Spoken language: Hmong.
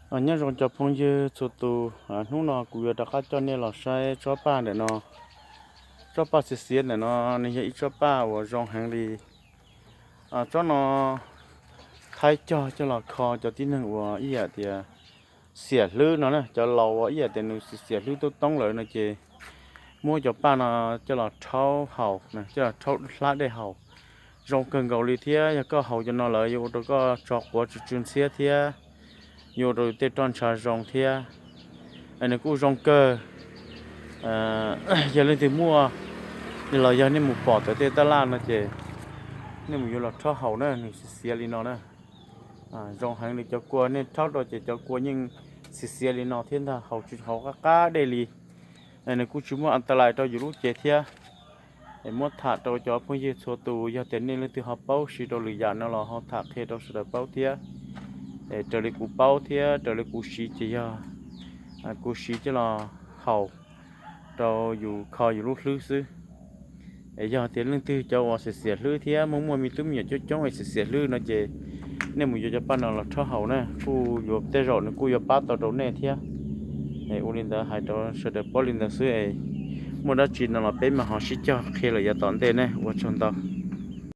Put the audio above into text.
Nyob zoo cov phooj ywg txhua tus, hnub no kuv yuav rov qab coj nej los saib tsob paj ntawm no. Tsob paj xiav xiav ntawm no nws yog ib tsob paj uas zoo heev li. Tsob no thaib cog coj los kho cov tib neeg uas ib yam tias xiam hlwb no na, cov laus uas ib yam tias nws xiam xiam hlwb toob toob lawm no ces muab cov paj no coj los rhaub haus, coj los rhaub hlab dej haus. Zoo kawg nkaus li thiab yog koj haus cov no lawm yuav ua rau koj tso quav tsw tsw ntxhiab thiab yuav ua rau tej roj ntsha zoo thiab. Nws kuj zoo kawg. Yog leej twg muaj los yog nej mus pom tawm tej tab laj no ces nej mus yuav los rhaub haus na, nws xiav xiav li no na. Zoo heev li, cov kua nej rhaub rau ces cov kua yeej xiav xiav li no thiab ntag, haus tsis haus qab qab dej li. Nws kuj tsis muaj an ta lais rau yus lub cev thiab. Es muab tham rau cov phooj ywg txhua tus, yog tias nej leej twg ho paub siv rau lwm yam no los ho tham qhia rau sawv daws paub thiab. Es raws li kuv paub thiab raws li kuv siv ces yog kuv siv coj los haus rau yus kho yus lub hlwb xwb. Es yog tias leej twg cov uas xiam xiam hlwb thiab muaj muaj me tub me nyuam coob coob es xiam xiam hlwb no ces nej mus yuav cov paj no los rhaub haus na, kuj yuav tej zaum nws kuj yuav pab tau rau nej thiab. Es ua li ntawd hais rau sawv daws paub li ntawd xwb es muaj dab tsi no los peb mam ho sib cog qhia lawm yav tom ntej ne. Ua tsaug ntau.